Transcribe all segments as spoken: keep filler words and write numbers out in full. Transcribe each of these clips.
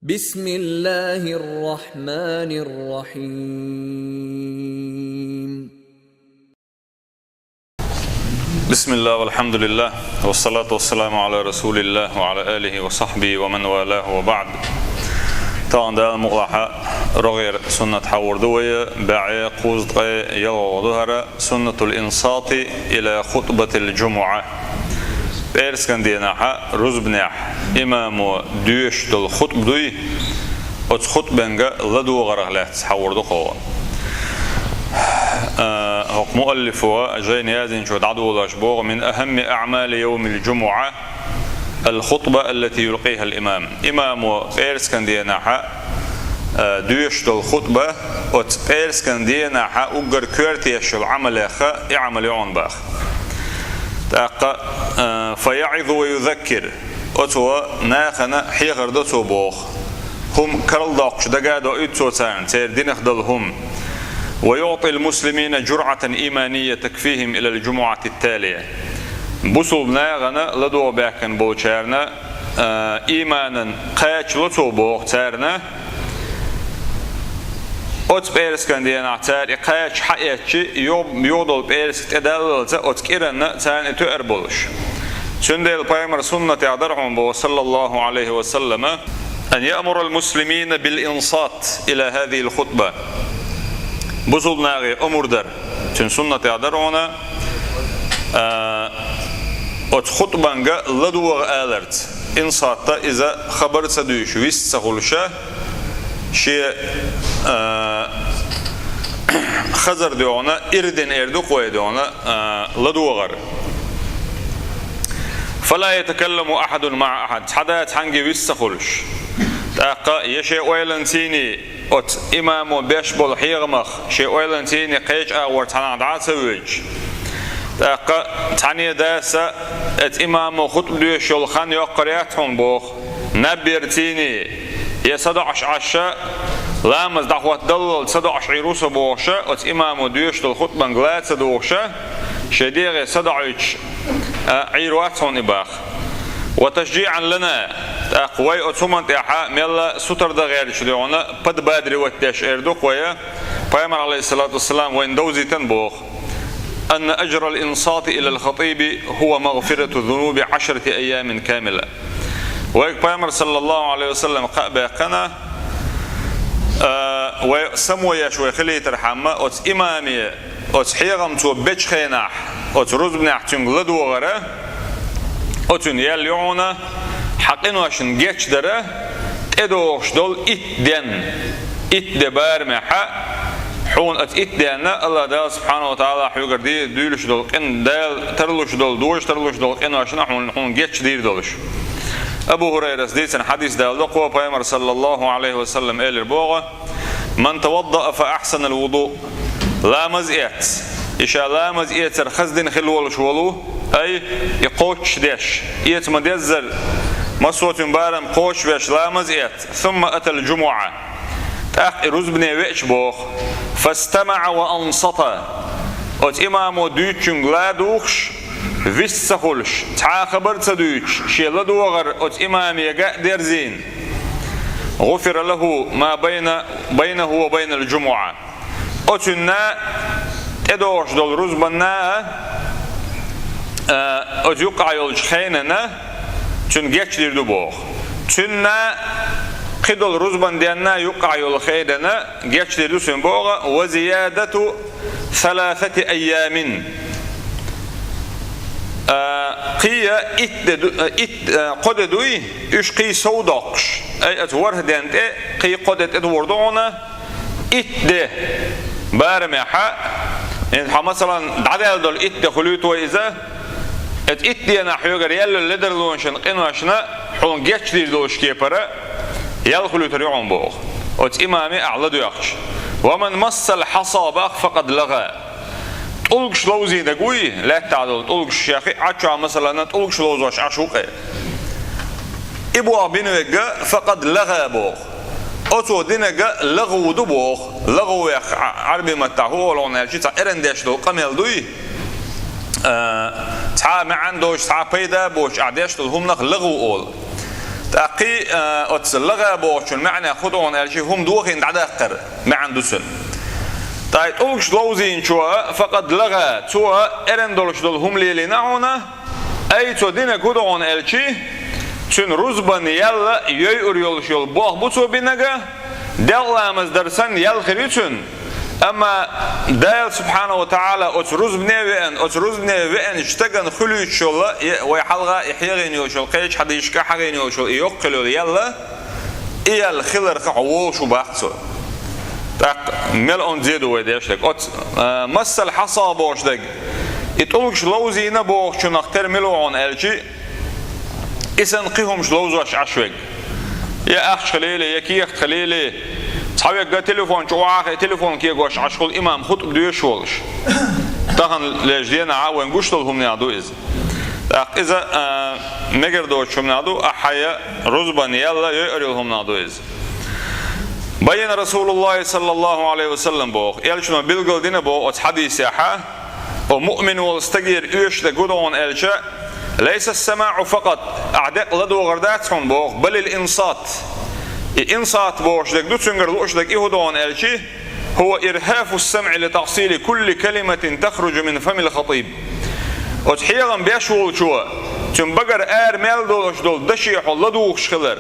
بسم الله الرحمن الرحيم. بسم الله والحمد لله والصلاة والسلام على رسول الله وعلى آله وصحبه ومن والاه وبعد. Тахана Дала мукъалахь рогӀера суннат хьахьор ду вай, бӀаьи кхузткъеи ялхлагӀа ду хӀара, سنة الإنصات إلى خطبة الجمعة. ПӀераскан дийнахьа рузбанехь имамо доьшуш долу хутба дуй, оцу хутбанга ладогӀарх лаьцна хьахьор ду кхо. А, хӀокху муаллифо жайна яздинчо дӀадолош боху: من أهم أعمال يوم الجمعة الخطبة التي يلقيها الإمام. Имамо пӀераскан дийнахьа, а, доьшуш долу хутба, оцу пӀераскан дийнахьа уггар коьртеш йолу Ӏамалех и Ӏамал ю хьуна боху. ТӀаккха, а, فيعظ ويذكر. Оцо нахана хьехар до цо боху. ХӀума карладоккхуш дага а доуьйту цо царна, церан динах долу хӀума. ويعطي المسلمين جرعة إيمانية تكفيهم إلى الجمعة التالية. Бусулба нахана ладогӀа баьхкина болчарна, а, ийманан кхача ло цо боху царна. Оцу пӀераскан дийнахь цара и кхача хьаэцчи, юха-, юхадолу пӀераска тӀедаллалца оцу кӀиранна царна и тоьар болуш. Цундела пайхамар суннатехь дара хьуна боху, صلى الله عليه وسلم, أن يأمر المسلمين بالإنصات إلى هذه الخطبة. Бусулба нахе омра дара. Цуьнан суннатехь дара хьуна, а, оцу хутбанга ладогӀа аларца. Инсат иза хабар ца дуьйш, вист ца хуьлуш, шен, а, хазар дуьйна, ирден эр ду кхо дуьйна, а, ладогӀар. فلا يتكلم أحد مع أحد. Цхьа а цхьаьнгге вист ца хуьлуш. ТӀаккха я шен ойланций, оцу имамо беш болу хьехамах шен ойланций кхечу агӀор цхьанхьа дӀа а ца воьдуш. ТӀаккха цхьаьнне а дас а оцу имамо хутба доьшуш йолу хан йоккхур яц хьуна боху. Наб ярций, я садоӀуш Ӏаш, ламаз дӀахӀоттадаллалц садоӀуш Ӏийр ву со бохуш, оцу имамо доьшуш долу хутбанга ла ца дугӀуш, шен дегӀе садоӀуьйтуш, а, Ӏийр вац хьуна и боху. وتشجيعا لنا. ТӀаккха вай оцу хӀуманна тӀехь мелла сутара дан гӀерташ дуьйна, подбадривать деш эр ду кхо, пайхамар, عليه الصلاة والسلام, вайна довзийтина боху. أن أجر الإنصات إلى الخطيب هو مغفرة ذنوب عشرة أيام كاملة. Вайга пайхамар, صلى الله عليه وسلم, кхаъ баьккхина, а, вай само еш вай хилийтархьама, оцу имаме оцу хьехамцо бечу хенахь, оцу рузбанехь цуьнга ладогӀара, оцунна ял ю хьуна, хьан къиношна гечдара, тӀедогӀуш долу итт ден, итт де барамехь, хьуна оцу итт денна АллахӀ Дала, субхьанаху ва тагӀала, хьоьгара ди-, дуьйлуш долу къин-, Дала тарлуш долу, дожа тарлуш долу къиношна хьуна, хьуна гечдийр долуш. Абу ХӀурайрас дийцина хьадис далла кхо, пайхамар, صلى الله عليه وسلم, элира боху: من توضأ فأحسن الوضوء. Ламаз эц. И ша ламаз эцар хаза дина хила волуш волу, ай, и кхоччуш деш. Эца ма-деззара, массо а цуьнан барам кхоччуш веш ламаз эц. ثم أتى الجمعة. ТӀаккха и рузбане веача боху. فاستمع وأنصت. Оцу имамо дуьйцучуьнга ла а дугӀуш, вист ца хуьлуш, цхьа а хабар ца дуьйцуш, шен ладогӀар оцу имамега а дерзийна. غفر له ما بين، بينه وبين الجمعة. Оцунна тӀедогӀуш долу рузбанна а, а, оцу юккъахь йолчу хенана цуьнан гечдийр ду боху. Цуьнан кхидолу рузбан денна юккъахь йолу хенана гечдийр ду цуьнан боху, وزيادة ثلاثة أيام. А, кхин а итт де ду-, а, итт, а, кхо де дуй, уьш кхин сов доккхуш. Ай, оцу ворхӀ ден тӀе кхин кхо де тӀедогӀур ду хьуна, итт де барамехь, хьан, масалан, дӀадаьлла долу итт де хуьлуьйту вай иза, оцу итт денахь хьоьгара яьлла ледарлонашна, къиношна хьуна гечдийр долуш кепара ял хуьлуьйтур ю хьуна боху. Оцу имаме ахь ладоьгӀча. ومن مس الحصى боху, فقد لغى. ТӀулгаш ловзийнарг вуй, лаьттахь долу тӀулгаш, шен хи Ӏаччохь, масалан, тӀулгаш ловзош Ӏаш ву кхе. И боху бина верг, فقد لغى боху. Оцо динарг лагӀу ду боху. ЛагӀу вехь Ӏа-, Ӏарбийн маттахь хӀун олу хьуна аьлча, цхьа эрна деш долу къамел дуй, а, цхьа а маьӀна доцуш, цхьа а пайда боцуш ахь деш долу хӀуманах лагӀу олу. ТӀаккха, а, оцу лагӀа бохучун маьӀна хӀун ду хьуна аьлча, хӀума дохийна дӀадаккхар маьӀна ду цуьнан. ТӀаккха тӀулгаш ловзийначо факъад лагӀа, цо эрна долуш долу хӀума лелийна хьуна, ай цо динарг хӀун ду хьуна аьлча, цуьнан рузбан ял йойур йолуш йолу болх бу цо бинарг, делкъа ламаз дар санна ял хир ю цуьнан. Амма Дала субхьанаху ва таӀала оцу рузбане веана, оцу рузбане веанчу стагана хуьлуьйтуш йолу, и вай хьалха и хьегӀийна йолуш йолу, кхечу хьадисашка хьегӀийна йолуш йолу и йоккха хила йолу ял, и ял хиларх хьо волуш ву боху цо. ТӀаккха мел онда зе ду вай деш дерг. Оцу, а, массал хьаса бохуш дерг, и тӀулгаш ловзийна бохучунах тера мила ву хьуна аьлча, и санна кхин хӀумаш ловзош Ӏаш верг. Я ахча хилийла, я кехат хилийла. Цхьаверг телефон чу охьахиъна, телефон кегош Ӏаш хуьлу имам хутба доьшуш волуш. Тахана лежа денахь а вайна гуш долу хӀуманех ду иза. ТӀаккха иза, а, мегар доцучу хӀуманех ду, ахьа хьайн рузбан ял йойур йолу хӀуманех ду иза. Баййана Расулуллахи саллаллаху Ӏалайхи ва саллам боху, элчано билгалдина боху оцу хьадисехь, о муъмин волу стагера оьшуш дерг хӀун ду хьуна аьлча, лайса ас-самаӀу факъат, ахь декъа ладогӀар дац хьуна боху, балил инсат. И инсат бохуш дерг ду, цуьнгара лууш дерг и хӀун ду хьуна аьлча, хӀува ирхьафу ас-самӀи ли таӀсили кулли калиматин тахруджу мин фамил хатӀиб. Оцу хьехам беш волчо, цуьнан багара ара мел долуш долу даше хьо ладугӀуш хилар.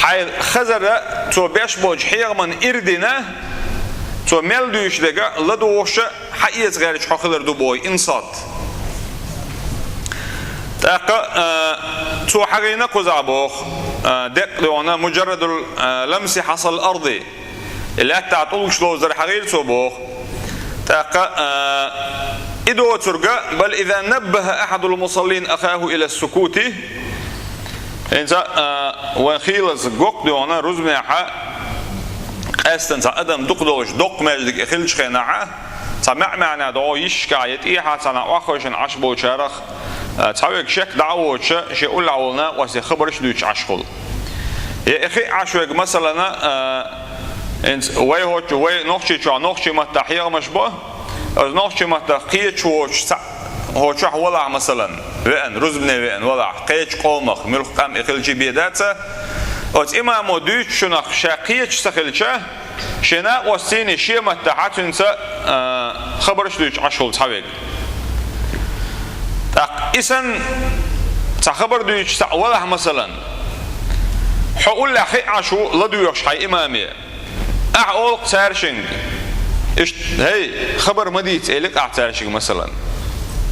Хьайн хазара цо беш болчу хьехаман ирдина, цо мел дуьйцуш дерг ладугӀуш а, хьаэца гӀерташ хьо хилар ду боху инсат. ТӀаккха, а, цо хьагӀийна кхузахь боху, а, декъа дуьхьал муджаррадул, а, ламси хьасал арди. И лаьттахь тӀулгаш ловзар хьагӀийра цо боху. ТӀаккха, а, и доцург, бал иза наббаха ахьадул мусаллин ахаху ила сукути. ХӀинца, а, вайн хийлаза гоккха дуьхьал рузбанехь, къаьстина цхьа адам дукха долуш доккха маьждиг и хиллачу хенахь, цхьа маьӀ-маьӀна догӀу йишкахь я тӀехьа цхьана охьахевшина Ӏаш болчарах, а, цхьаверг шек дӀа а воцуш, шен уллехь волу накъосте хабарш а дуьйцуш Ӏаш хуьлу. Я и хиъна Ӏаш верг, масалана, а, хӀинца вай хӀоттачу, вай Нохчийчохь нохчийн маттахь хьехамаш бо, оцу нохчийн маттахь кхеташ воцуш цхьаъ хӀокху чохь валахь, масалан, веана, рузбане веана валахь, кхечу къомах, муьлхха къам и хилча бен дац, оцу имамо дуьйцучунах ша кхеташ ца хилча, шен накъостина шен маттахь цуьнца, а, хабарш а дуьйцуш Ӏаш хуьлу цхьаверг. ТӀаккха и санна цхьа хабар дуьйцуш цхьаъ валахь, масалан, хьо уллехь хиъна Ӏаш ву ладоьгӀуш хьайн имаме. Ахьа олу-кх цаьршинга: «Иштта, хӀей, хабар ма дийца», — элира-кх ахьа цаьршинга, масалан.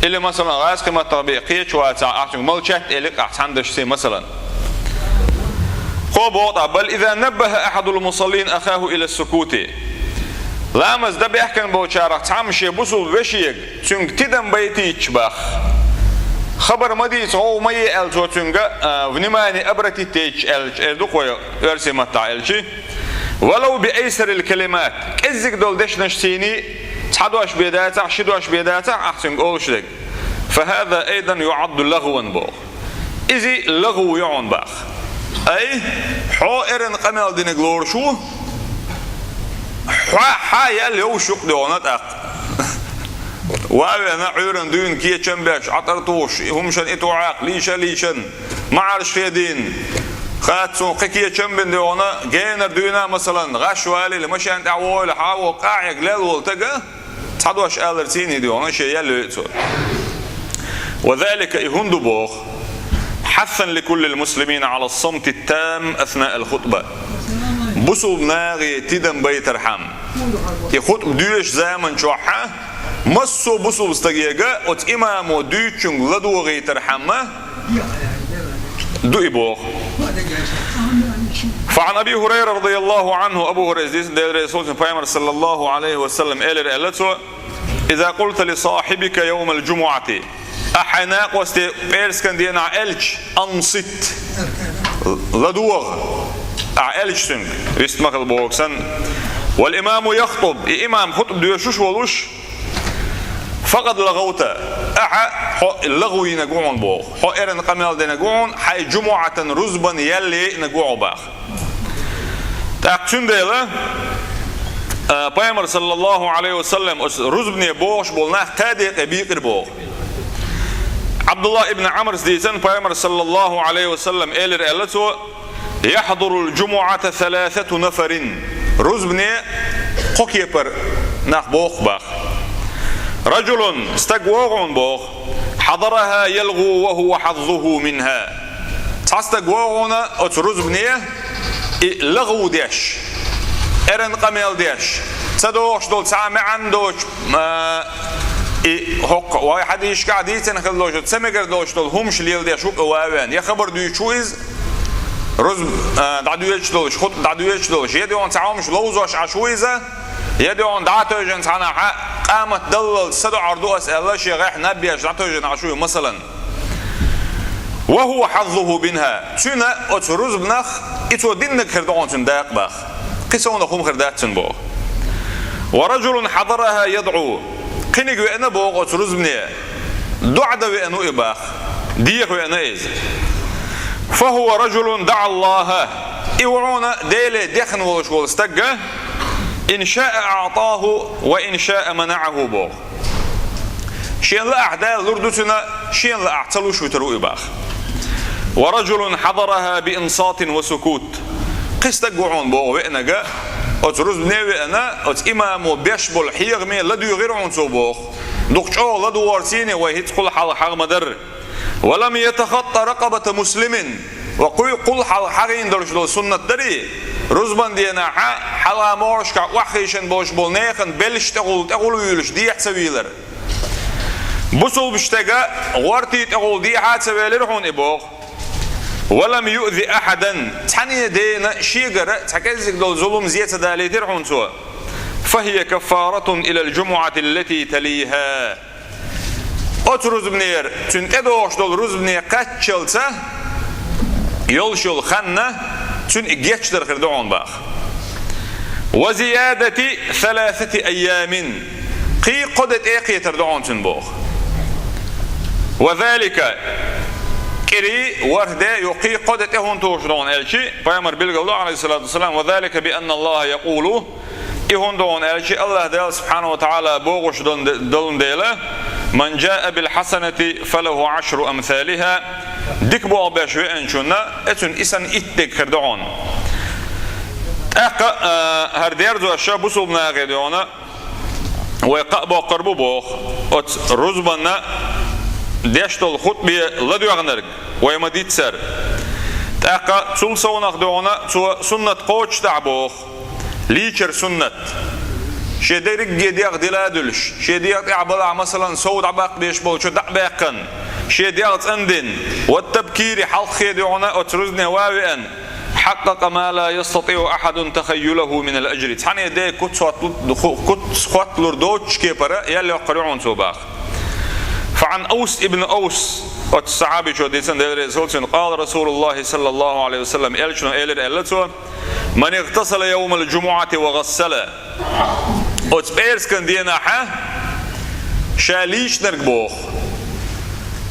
Или, масалан, гӀазкхийн маттахь бен кхеташ вацахь, ахьа цуьнга: «Молчать», — элира-кх ахьа цхьана дашца, масалан. Кхо боху тӀаккха: «Бал иза наббаха ахьадул мусаллин ахаху ила сукути». Ламаз дан баьхкина болчарах цхьамма шен бусулба вешега, цуьнга тидам байтийча боху. Хабар ма дийца, гӀовгӀа ма е аьлла цо цуьнга, а, внимание обратить яйташ аьлча, эр ду-кх вай оьрсийн маттахь аьлча. «Валав би айсарил калимат», кӀеззиг долу дешнашций, цхьа дош бен дацахь, ши дош бен дацахь, ахьа цуьнга олуш дерг. «Фа хаза айдан юӀадду лагӀван», — боху. Иза лагӀу ю хьуна боху. Ай, хьо эрна къамел динарг лоруш ву, хьо, хьан ял йовш ю-кх дуьхьал тӀаккха. Ван а веана, Ӏуьйранна дуьйна кечам беш, Ӏатар тухуш, хӀуманаш и тӀе Ӏаккха, лийша а лийшина, маӀарш хедийна, хатта цунна кхин кечам бина дуьхьал, генара дуьйна, масалан, гӀаш валийла, машен тӀехь вогӀийла, хьан а вогӀу, къахьега лелла волу стага, цхьа дош аларций дуьхьал шен ял йойу цо. «Ва залика», и хӀунда ду боху, «хьассан ли куллил муслимина Ӏала ссамти ттам аснаъал хутба». Бусулба нахе тидам байтархьама, и хутба доьшучу заман чохь массо а бусулба стагега оцу имамо дуьйцучуьнга ладогӀийтархьама ду и боху. فعن أبي هريرة رضي الله عنه, Абу ХӀурайрас дийцина, Делан Расулан, Пайхамар, саллаллаху Ӏалайхи ва саллам, элира аьлла цо: «Иза къулта ли сахьибика йовмал джумуӀати», ахьа хьайн накъосте пӀераскан денахь аьлча, «ансит», ладогӀа, ахьа аьлча цуьнга, вист ма хила боху санна. «Вал имаму яхтуб», и имам хутба доьшуш волуш, «факъад лагӀавта», ахьа хьо лагӀу йинарг ву хьуна боху, хьо эрна къамел динарг ву хьуна, хьайн джумуӀатан рузбан ял йайинарг ву хьо боху. ТӀаккха цундела, а, Пайхамар, саллаллаху Ӏалайхи ва саллам, оцу рузбане богӀуш болу нах кхаа декъе бийкъира боху. Абдуллах ибн Амрас дийцина, Пайхамар, саллаллаху алейхи ва саллам, элира аьлла цо: «يحضر الجمعة ثلاثة نفر». Рузбане кхо кепара нах боху баха. «رجل», стаг вогӀун боху, «حضرها يلغو وهو حظه منها». Цхьа стаг вогӀуна оцу рузбане, и лагӀу деш, эран къамел деш, ца догӀуш долу цхьа маьӀна доцу, а, и хӀокху вай хьадисашкахь дийцина хила долуш, ца мегар долуш долу хӀумаш леладеш ву и ван, я хабар дуьйцуш ву иза, рузб-, а, дӀадоьдуш долуш, хутба дӀадоьдуш долуш, я дуьйна цхьа хӀумаш ловзош Ӏаш ву иза, я дуьйна дӀатевжина цхьанхьа, къамат даллалц са доӀар ду ас аьлла, шен гӀехь наб еш дӀатевжина Ӏаш ву, масалан. «وهو حظه منها». Цуьнан оцу рузбанах и цо диннарг хир ду хьуна цуьнан дакъа баха. Кхин совнах хӀума хир дац цуьнан боху. «ورجل حضرها يدعو». Кхиниг веана боху оцу рузбане, доӀа дан веана ву и баха. Деха веана иза. «فهو رجل دعا الله». И ву хьуна Деле дехна волуш волу стаг, «إن شاء أعطاه وإن شاء منعه» боху. Шен лаахь Дала лур ду цуьнан, шен лаахь ца луш вуьтур ву и баха. «ورجل حضرها بإنصات وسكوت». Кхин стаг ву хьуна боху веанарг, оцу рузбане веана, оцу имамо беш болу хьехаме ладуьйгӀира хьуна цо боху. Дукха чӀогӀа ладугӀура цуьнан, вай хӀинца кхул хьалха хьагӀ ма-дарра. «ولم يتخط رقبة مسلم». Ва кхуьй кхул хьалха хьагӀийна долуш долу суннат дарий, рузбан денахь хьалха могӀаршкахь охьахийшина болуш болу нехан белш тӀехула, тӀехула вуьйлуш дехьа ца вийлар. Бусулба стеган гӀортий тӀехула дехьа а ца велира хьуна и боху. «ولم يؤذ أحدا». Цхьанне дена шегара цхьа кӀеззиг долу зулам зе ца далийтира хьуна цо. «فهي كفارة إلى الجمعة التي تليها». Оцу рузбанера цуьнан тӀедогӀуш долу рузбане кхаччалца йолуш йолу хан цуьнан и гечдар хир ду хьуна баха. «وزيادة ثلاثة أيام». Кхин кхо де тӀе а кхетар ду хьуна цуьнан боху. «وذلك», кӀирий, ворхӀ де, юха кхин кхо де тӀе хӀунда тухуш ду хьуна аьлча, пайхамар билгал до, алейхиссалату вассалам: «وذلك بأن الله يقول». И хӀунда ду хьуна аьлча, Аллах Дала субхьанаху ва таӀала бохуш долун де-, долун дела: «من جاء بالحسنة فله عشر أمثالها». Дика болх беш веанчунна, э, цуьнан и санна итт дерг хир ду хьуна. ТӀаккха, а, хӀара дерзош ша бусулба нахе ду хьуна, вай кхаъ боккхур бу боху, оцу рузбанна деш долу хутбе ладоьгӀнарг вай ма-диццара. ТӀаккха цул совнах ду хьуна цо суннат кхочушдахь боху. Лийчар суннат. Шен дерриге дегӀ дила а дуьлуш, шен дегӀ тӀехь балахь, масалан, сов дӀабаккха беш болчо дӀа а баьккхина, шен дегӀ цӀандина, «والتبكير», хьалххе ду хьуна оцу рузбане ван веана, «حقق ما لا يستطيع أحد تخيله من الأجر». Цхьанне де куц хоттал-, ху-, куц хотталур доцучу кепара ял йоккхур ю хьуна цо баха. «فعن أوس بن أوس», оцу сахьабичо дийцина, Дела реза хуьлда цунна, «قال رسول الله صلى الله عليه وسلم», элчано элира аьлла цо: «من اغتسل يوم الجمعة وغسل». Оцу пӀераскан денахь ша лийчинарг боху.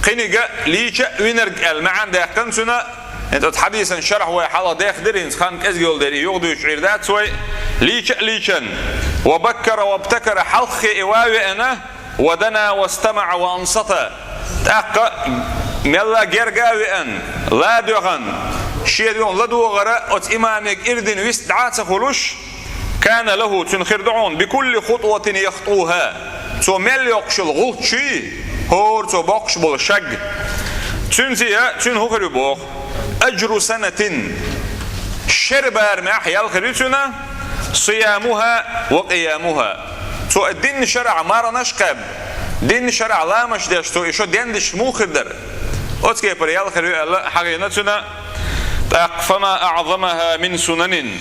Кхиниг лийча а винарг аьлла маьӀна даьккхина цуьнан, хӀинца оцу хьадисан шархь вай хьалха дехна дира, хӀинца хан кӀезиг йолу дела, юха дуьйцуш Ӏийр дац вай, лийча а лийчина. «وبكر وابتكر», хьалххе и ван веана, «ودنا واستمع وأنصت». ТӀаккха мелла герга а веана, ладоьгӀна, шен дуьхьа ладогӀара оцу имамега ирдина вист дӀа а ца хуьлуш, «كان له», цуьнан хир ду хьуна, «بكل خطوة يخطوها». Цо мел йоккхуш йолу гӀулч чуьй, хӀора цо боккхуш болу шаг. Цуьнан цӀе, цуьнан хӀун хир ю боху? «أجر سنة». Шеран барамехь ял хир ю цуьнан, «صيامها وقيامها». Цо и динна шарахь марханаш а кхаьбна, динна шарахь ламазаш деш, цо и шо дендеш муха хир дара? Оцу кепара ял хир ю аьлла, хьагӀийна цуьнан. ТӀаккха «فما أعظمها من سنن».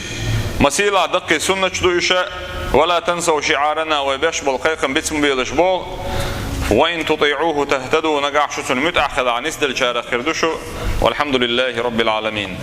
Масийла даккхий суннаташ ду уьш, «ولا تنسوا شعارنا», вай беш болу кхайкхам биц ма белаш боху, «وإن تطيعوه تهتدوا», нагахь шу цунна муьтӀахь хилахь, нисделлачарах хир ду шу. والحمد لله رب العالمين.